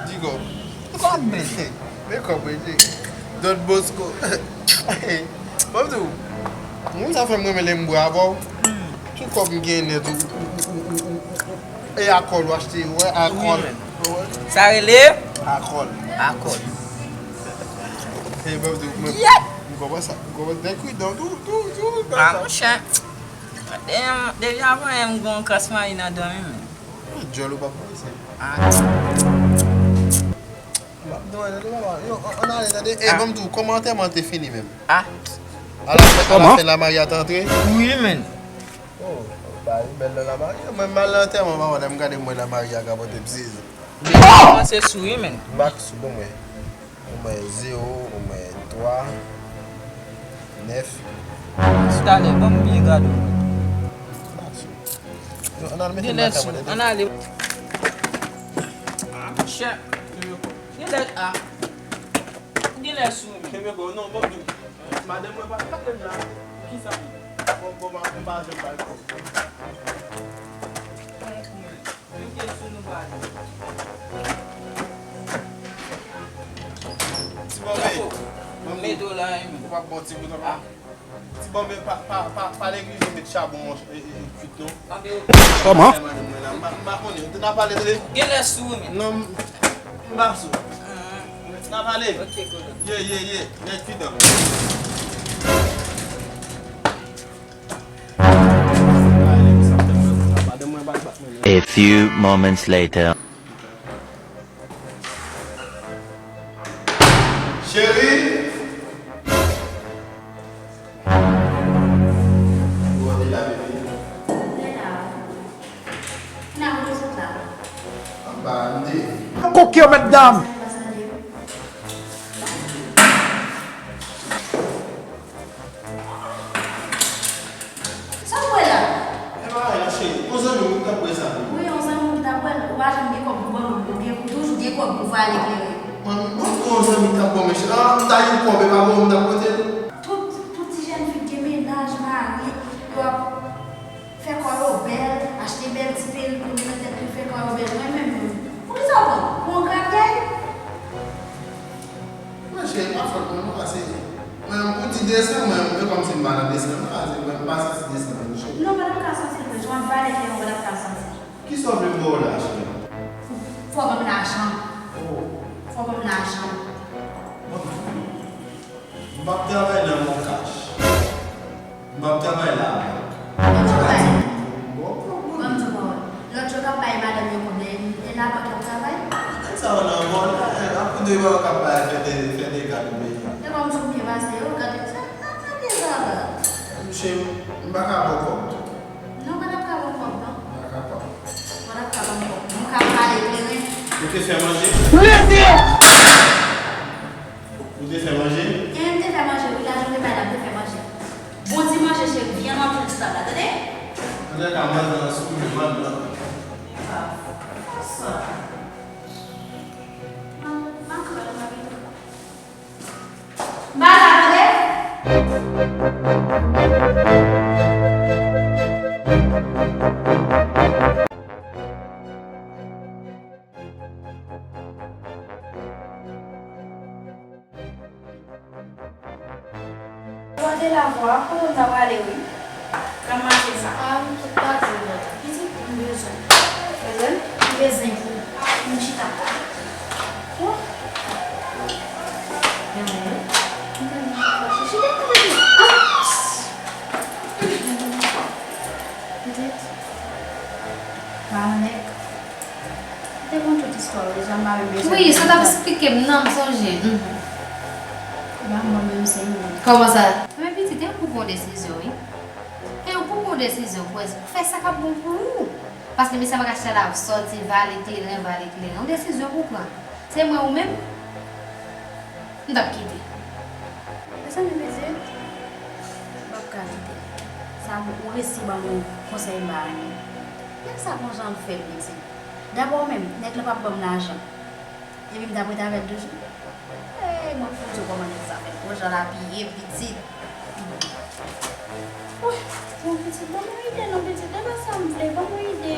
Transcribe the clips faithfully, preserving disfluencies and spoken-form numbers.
Digo. Kòb, mesye. Men kòb, mesye. Don Bosco. Bon, m di w, moun sa fè m renmen lè m bwè avè w. Tout kòb m gen nèt, ou, ou, ou, ou, ou, ou, e akòl ou achte, ou wè, akòl. Wi, men. Ou wè? Sa rele? Akòl. Akòl. E, bon, m di w, mwen, m konprann sa. M konprann, nèg wi, donk, tou, tou, tou, tou, ah, sa. Monchè. Depi, depi avan yè m gon kras mayi nan dòmi, men. Djòl ou pa pwese. Ah. Yo, ann ale, tande. E, ban m di w, kòman antèman an te fini menm? Ah. Alafen, alafen Lamari a te antre? Wi, men. Oh, ba, li bèl nan Lamari. Mwen, m al nan antèman, pa wè, m gade mwen Lamari a ka pote m sezi. Li kòmanse sou, wi, men. M pa sou, bon, mwen. Ou mwen zewo, ou mwen twa, nèf. Talè, ban m byen gade w. Yo, ann al mete m nan kay mwen, tande. Ann ale. Ah, monchè. Genlè, ah. Genlè sou. Kenbe kò w, non, ban m di w. Madanm mwen pa t tande m la. Kisa? Bon, bon, m pa janm ba l kòb. Ti bòbèy. Mwen mete w la, wi, men. Ou p ap bon ti bout ankò? Ah. Ti bòbèy, pa, pa, pa, pa neglije met chabon an, e, e, e, kwit, non. Kòman? Ay, madanm mwen la, m pa, m pa konnen. N a pale, tande. Genlè sou, wi, men. Non, m, m pa sou. Ah. N a pale. Ok, konnen. Ye, ye, ye. Nèg fidan. A few moments later. Cheri! Ou te la, bebe? Nan, ou sot la. Anba, m te. Koke, mèt dam! Sa w wè la? E pa anyen non, cheri. Yon zanmi w ki t ap bwè sa, wi. Wi, yon zanmi w ki t ap bwè l. Ou pa janm gen kòb pou ban m, ou gen, ou toujou gen kòb pou vale kleren. Mwen, mwen, yon zanmi k t ap ban mwen, cheri. Ah, m ta gen kòb, e pa ban w, m t ap pote l. Tout, tout ti jèn fi k gen mennaj, mari, yo ap fè kò yo bèl, achte bèl ti perik pou yo nan tèt yo, fè kò yo bèl. Mwen menm, poukisa w pran? Pou yon grapyay? Mwen, cheri, pa fòt mwen, non, paske mwen, pou ti desan, mwen, mwen, kòmsi m pa nan desan, non, paske mwen, m pa santi desan, non, cheri. Non, w pa t ap ka santi l vre, jan w ap vale kleren, w pa t ap ka santi l. Kisa w vle m ba w la, cheri? Fò w ban m lajan. Oh. Fò w ban m lajan. Bon. M p ap travay nan Moncash. M p ap travay la. Ban m di w yon pawòl. Lòt yo k ap bay madanm yo kòb, e, e labank y ap travay? Nèg sa yo nan vòlè, e, ap koute yo k ap bay fè de, fè de gad nan peyi a. E kòm si w byen pase yo, gade sa, sa, sa byen sa la. Monchè, m pa ka ba w kòb tou. Non, w pa t ap ka ban m kòb, non. M pa kapab. W pa t ap ka ban m kòb, non. M ka pale kleren. Ou te fè manje? Leve! Ou te fè manje? E, m te fè manje, wi, lajan m te bay la, m te fè manje. Bon ti manje, cheri, vyann anpil sou tab la, tande? Antouka, madanm nan sou mwen, madanm nan. Sa, sa. M, m a krè, m a vin. M pa la, tande? Gade lavwa, kote w ta prale, wi? Nan mache sa. A, m tout pati, non. Pitit, m bezwen. Bezwen? M bezwen pou m chita. Oh. Nan mwen, non? M tande chita, chita, chita. Ah! Pitit. Maman nèg. Te konn tout istwa yo deja, m pa menm bezwen. Wi, sa w t ap esplike m nan, m sonje. Mhm. Ba mwen menm se yon. Kòman sa? Men pitit, e ou pou pran desizyon, wi. E ou pou pran desizyon, pou fè sa k ap bon pou ou. Paske misye pa ka chita la ap sòti, vale teren, vale kleren. Yon desizyon pou pran. Se mwen ou menm? M t ap kite. Mezanmi, pitit, m p ap ka kite. Sa, ou resi ban m yon konsèy m pa renmen. Nèg sa gon jan l fè l, pitit. Dabò menm, nèg la p ap ban m lajan. Epi m t ap rete avè l toujou. Ey, mwen pou w di w kòman nèg sa fè l. Gon jan l apiye, pitit. Woy, bon, pitit, ban m yon ide non, pitit. E pa sa m vle, ban m yon ide.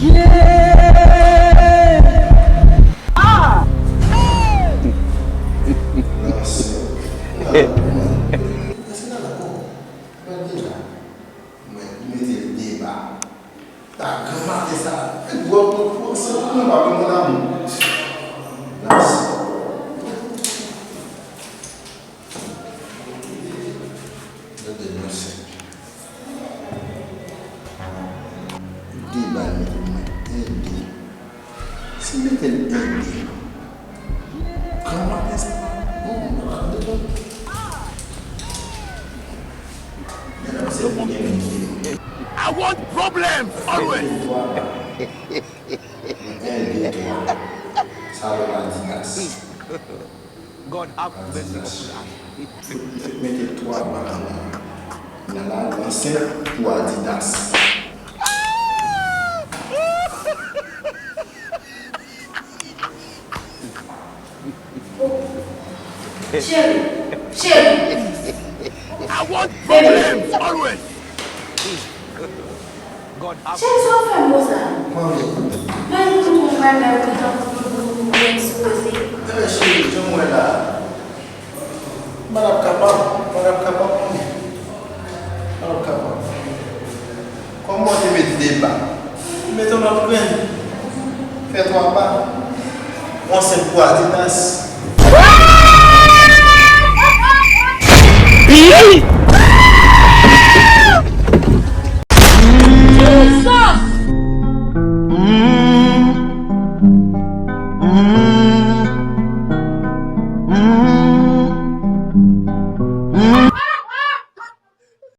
Yeah! Ah! Èske nan lakou? Mwen di la. Mwen mete l deba. Ta granmaten sa. E dwòl pou, pou, se pou mwen pa gen mon amour. Las. Gade mwen senp. Deba mete mwen ende. Si m mete l ende. Kòman èske, bon, mwen pa ka devan. Medam, se mwen ki gen mete. I want problems always. Mwen ende twa. Sa vle Adidas. God have mercy upon us. Fèk mete twa bak nan, nan la, nan sèt pou Adidas. Cheri, cheri. I want problems always. Cheri, sa w fè m konsa? Mwen koute yon bagay ou gentan pou ekspoze. Enben cheri, jan w wè la, m pa t ap kapab, m pa t ap kapab non. M pa t ap kapab. De pa. Mete yon lòt grenn. Fè twa pa. Yon senp pou Adidas.